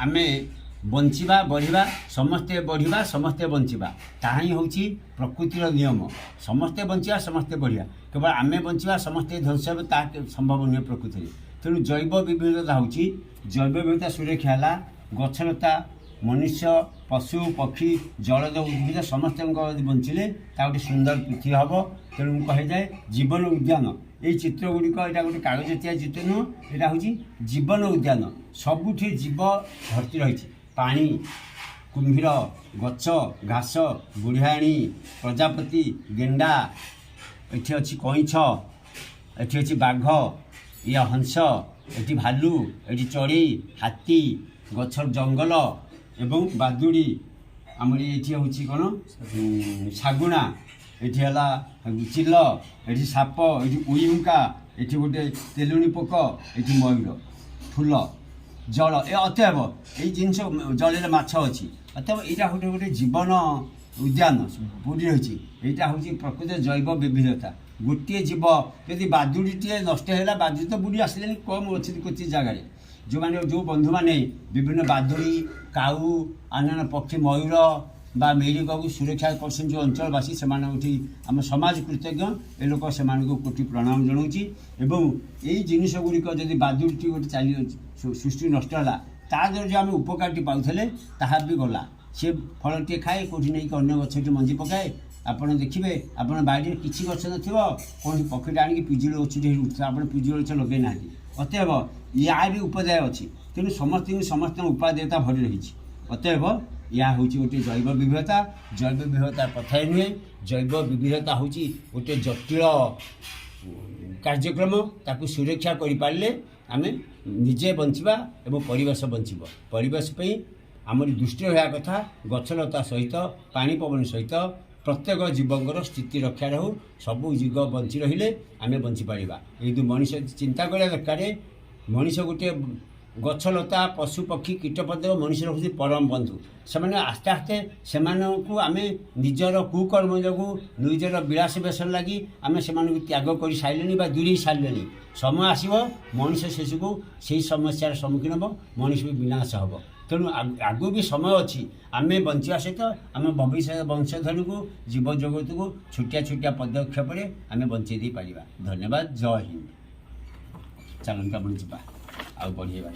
ଆମେ ବଞ୍ଚିବା, ବଢ଼ିବା, ସମସ୍ତେ ବଢ଼ିବା, ସମସ୍ତେ ବଞ୍ଚିବା। ତାହା ହିଁ ହେଉଛି ପ୍ରକୃତିର ନିୟମ। ସମସ୍ତେ ବଞ୍ଚିବା, ସମସ୍ତେ ବଢ଼ିବା। କେବଳ ଆମେ ବଞ୍ଚିବା, ସମସ୍ତେ ଧ୍ୱଂସ ହେବେ, ତାହା ସମ୍ଭବ ନୁହେଁ ପ୍ରକୃତିରେ। ତେଣୁ ଜୈବ ବିବିଧତା ହେଉଛି, ଜୈବ ବିବିଧତା ସୁରକ୍ଷା ହେଲା ଗଛଲତା, ମନୁଷ୍ୟ, ପଶୁ, ପକ୍ଷୀ, ଜଳଜ ଉଦ୍ଭିଦ ସମସ୍ତଙ୍କ ବଞ୍ଚିଲେ ତା ଗୋଟେ ସୁନ୍ଦର ପୃଥିବୀ ହେବ। ତେଣୁ ମୁଁ କହିଯାଏ ଜୀବନ ଉଦ୍ୟାନ। ଏଇ ଚିତ୍ର ଗୁଡ଼ିକ, ଏଇଟା ଗୋଟେ କାଗଜ ତିଆରି ଚିତ୍ର ନୁହଁ, ଏଇଟା ହେଉଛି ଜୀବନ ଉଦ୍ୟାନ। ସବୁଠି ଜୀବ ଭର୍ତ୍ତି ରହିଛି। ପାଣି, କୁମ୍ଭୀର, ଗଛ, ଘାସ, ବୁଢ଼ିଆଣୀ, ପ୍ରଜାପତି, ଗେଣ୍ଡା, ଏଠି ଅଛି କଇଁଛ, ଏଠି ଅଛି ବାଘ, ଇଏ ହଂସ, ଏଠି ଭାଲୁ, ଏଠି ଚଢ଼େଇ, ହାତୀ, ଗଛ, ଜଙ୍ଗଲ ଏବଂ ବାଦୁଡ଼ି। ଆମର ଏଠି ହେଉଛି କ'ଣ, ଶାଗୁଣା, ଏଠି ହେଲା ଚିଲ, ଏଠି ସାପ, ଏଠି ଉଇହୁଙ୍କା, ଏଠି ଗୋଟେ ତେଲୁଣି ପୋକ, ଏଠି ମୟୂର, ଫୁଲ, ଜଳ। ଏ ଅତଏବ ଏଇ ଜିନିଷ, ଜଳରେ ମାଛ ଅଛି। ଅତଏବ ଏଇଟା ଗୋଟେ ଗୋଟେ ଜୀବନ ଉଦ୍ୟାନ ବୁଡ଼ି ରହିଛି। ଏଇଟା ହେଉଛି ପ୍ରକୃତ ଜୈବ ବିବିଧତା। ଗୋଟିଏ ଜୀବ ଯଦି ବାଦୁଡ଼ିଟିଏ ନଷ୍ଟ ହେଲା, ବାଦୁଡ଼ି ତ ବୁଡ଼ି ଆସିଲେଣି, କମ୍ ଅଛନ୍ତି କ୍ୱଚିତ ଜାଗାରେ। ଯେଉଁମାନେ, ଯେଉଁ ବନ୍ଧୁମାନେ ବିଭିନ୍ନ ବାଦୁଡ଼ି, କାଉ, ଅନ୍ୟାନ୍ୟ ପକ୍ଷୀ, ମୟୂର ବା ମେରିକକୁ ସୁରକ୍ଷା କରୁଛନ୍ତି ଯେଉଁ ଅଞ୍ଚଳବାସୀ, ସେମାନଙ୍କ ଆମ ସମାଜ କୃତଜ୍ଞ। ଏ ଲୋକ ସେମାନଙ୍କୁ କୋଟି ପ୍ରଣାମ ଜଣାଉଛି। ଏବଂ ଏଇ ଜିନିଷ ଗୁଡ଼ିକ ଯଦି ବାଦୁଡ଼ିଟି ଗୋଟେ ଚାଲି ସୃଷ୍ଟି ନଷ୍ଟ ହେଲା, ତା ଦ୍ୱାରା ଯେଉଁ ଆମେ ଉପକାରଟି ପାଉଥିଲେ, ତାହା ବି ଗଲା। ସେ ଫଳଟିଏ ଖାଏ, କେଉଁଠି ନେଇକି ଅନ୍ୟ ଗଛଟି ମଞ୍ଜି ପକାଏ। ଆପଣ ଦେଖିବେ, ଆପଣ ବାଡ଼ିରେ କିଛି ଗଛ ନଥିବ, କୌଣସି ପକ୍ଷୀଟା ଆଣିକି ପିଜୁଳି ଗଛଟି ଉଠୁଥିବ, ଆପଣ ପିଜୁଳି ଗଛ ଲଗେଇ ନାହାନ୍ତି। ଅତଏବ ୟା ବି ଉପାଦେୟ ଅଛି। ତେଣୁ ସମସ୍ତଙ୍କୁ ସମସ୍ତଙ୍କ ଉପାଦେୟତା ଭରି ରହିଛି। ଅତଏବ ଏହା ହେଉଛି ଗୋଟିଏ ଜୈବ ବିବିଧତା। ଜୈବ ବିବିଧତା କଥା ନୁହେଁ, ଜୈବ ବିବିଧତା ହେଉଛି ଗୋଟିଏ ଜଟିଳ କାର୍ଯ୍ୟକ୍ରମ। ତାକୁ ସୁରକ୍ଷା କରିପାରିଲେ ଆମେ ନିଜେ ବଞ୍ଚିବା ଏବଂ ପରିବେଶ ବଞ୍ଚିବ। ପରିବେଶ ପାଇଁ ଆମର ଦୃଷ୍ଟି ରହିବା କଥା, ଗଛଲତା ସହିତ, ପାଣି ପବନ ସହିତ ପ୍ରତ୍ୟେକ ଜୀବଙ୍କର ସ୍ଥିତି ରକ୍ଷା ରହୁ। ସବୁ ଜୀବ ବଞ୍ଚି ରହିଲେ ଆମେ ବଞ୍ଚିପାରିବା। କିନ୍ତୁ ମଣିଷ ଚିନ୍ତା କରିବା ଦରକାର। ମଣିଷ ଗୋଟିଏ ଗଛଲତା, ପଶୁ, ପକ୍ଷୀ, କୀଟପତଙ୍ଗ ମଣିଷର ହେଉଛି ପରମ ବନ୍ଧୁ। ସେମାନେ ଆସ୍ତେ ଆସ୍ତେ ସେମାନଙ୍କୁ ଆମେ ନିଜର କୁକର୍ମ ଯୋଗୁଁ, ନିଜର ବିଳାସ ବ୍ୟସନ ଲାଗି ଆମେ ସେମାନଙ୍କୁ ତ୍ୟାଗ କରିସାରିଲେଣି ବା ଦୂରେଇ ସାରିଲେଣି। ସମୟ ଆସିବ, ମଣିଷ ଶେଷକୁ ସେଇ ସମସ୍ୟାର ସମ୍ମୁଖୀନ ହେବ, ମଣିଷ ବି ବିନାଶ ହେବ। ତେଣୁ ଆଗକୁ ବି ସମୟ ଅଛି। ଆମେ ବଞ୍ଚିବା ସହିତ ଆମ ଭବିଷ୍ୟତ ବଂଶଧରକୁ, ଜୀବଜଗତକୁ ଛୋଟିଆ ଛୋଟିଆ ପଦକ୍ଷେପରେ ଆମେ ବଞ୍ଚେଇ ଦେଇପାରିବା। ଧନ୍ୟବାଦ। ଜୟ ହିନ୍ଦ। ଚାଲନ୍ତୁ ଆପଣ ଯିବା ଆଉ ବଢ଼େଇବା।